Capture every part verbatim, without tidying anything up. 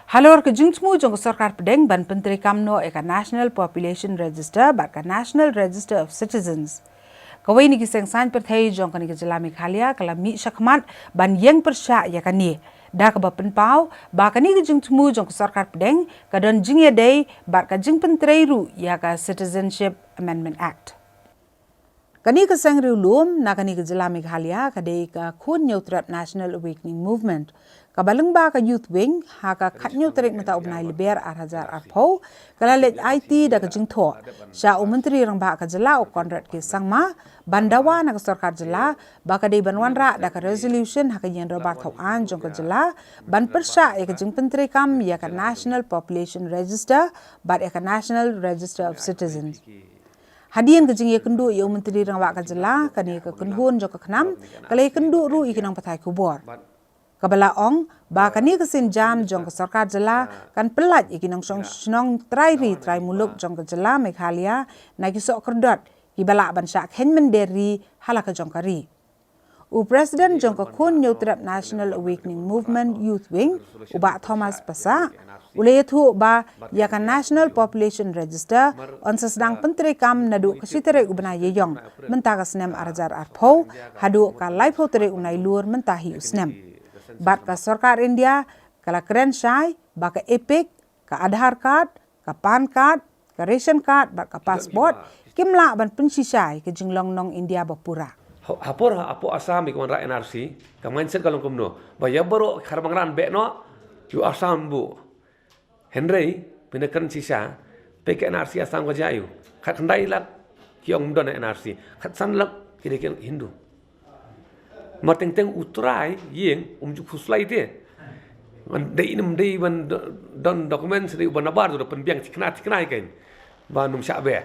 Halor ka jingthmu jong ka sorkar pdeng ban pyntreikam noh ïa ka National Population Register bad ka National Register of Citizens, kawei na ki seng saiñ pyrthei jong kane ka jylla Meghalaya ka la mih shakhmat ban ïeng pyrshah ïa kane, da kaba pynpaw ba kane ka jingthmu jong ka sorkar pdeng ka don jingïadei bad ka jingpyntrei ruh ïa ka Citizenship Amendment Act. Kane ka seng riewlum na kane ka jylla Meghalaya ka dei ka Khun Hynñiewtrep National Awakening Movement, kaba lyngba ka Youth Wing, ha ka khathynñiew tarik mynta u bnai Lber ar hajar arphew, ka la leit aiti da ka jingthoh sha u Myntri Rangbah ka jylla u Conrad K Sangma ban dawa na ka sorkar jylla ba ka dei ban wanrah da ka resolution ha ka Ïing Dorbar Thawaiñ jong ka jylla ban pyrshah ïa ka jingpyntreikam ïa ka National Population Register bad ïa ka National Register of Citizens. Hadien ka jingïakynduh ïa u Myntri Rangbah ka jylla, kane ka kynhun jong ka KHNAM ka la ïakynduh ruh ïa ki nongpathai khubor, kaba la ong ba kane ka sienjam jong ka sorkar jylla kan pyllait ïa ki nongshong shnong trai ri trai muluk jong ka jylla Meghalaya na ki soh kyrdot kiba lah ban shah kheiñ mynder ri ha la ka jong ka ri. U President jong ka Khun Hynñiewtrep National Awakening Movement Youth Wing, u Bah Thomas Passah, u la ïathuh ba ïa ka National Population Register yn sa sdang pyntreikam naduh ka shi tarik u bnai Ïaïong mynta ka snem ar hajar arphew haduh ka laiphew tarik u Nailur mynta hi u snem. Bad ka sorkar India ka la kren shai ba ka EPIC, ka Aadhaar card, ka PAN card, ka ration card bad ka passport kim lah ban pynshisha ïa ka jinglong nong India ba pura. Ha, ha por ha, hapoh Assam ïa ka wanrah NRC, ka mindset ka long kumno, ba ïa baroh ki khar bangran beh noh, ïa u Assam buh. Hynrei phin ïa kren shisha, peit ka NRC Assam ka jia ïa u, khatkhyndai lak ki ong ym don NRC, khatsan lak ki dei ki Hindu. Namar teng teng u trai ïing um ju khuslai te. Ngan dei, ym dei ban do-, don document, dei u ban nabar, u da pynbiang thikna thikna ïa kane ba ym shah beh.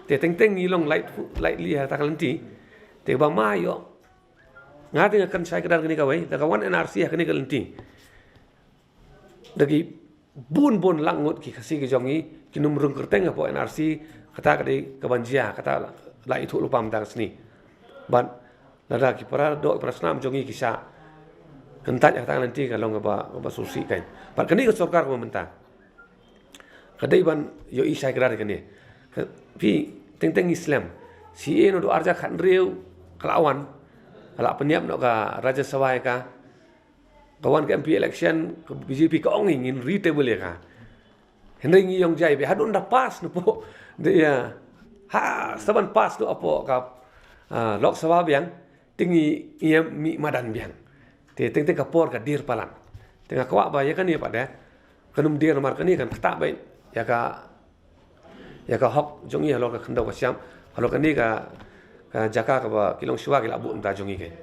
Te teng teng ngi long lait, lait lih ha kata ka lynti. Te ba ma ïoh, nga te nga kren shai kdar kane kawei, da ka wan NRC ha kane ka lynti, da ki bun bun lak ngut ki Khasi ki jong ngi kin ym rung kyrteng hapoh NRC, kata ka dei ka ban jia, kata la, la ïathuh lypa mynta ka sngi. Bad lada ki para doh, para snam jong ngi ki shah kyntait ha kata ka lynti, ka long kaba, kaba sngewsih kein. Bad kane ka sorkar kaba mynta ka dei ban ïohi shai kdar ïa kane. Ka, phi, teng teng ngi slem. CAA naduh ar hajar khathynriew ka la wan, ka la pynïap noh ka Rajya Sabha ïa ka, ka wan ka MP election, ka BJP ka ong ngin retable ïa ka. Hynrei ngi ïong jai bha haduh ynda pass napoh, dei ïa, ha, sa ban pass napoh ka, ah, Lok Sabha biang, te ngi ïa mih madan biang. Te teng teng ka por ka dier palat. Te nga kwah ba ïa kane pat de, kan ym dier namar kane kan ktah beit ïa ka, ïa ka hok jong ngi halor ka khyndew ka shyiap, halor kane ka, ka jaka kaba ki longshuwa ki la buh mynta jong ngi kein.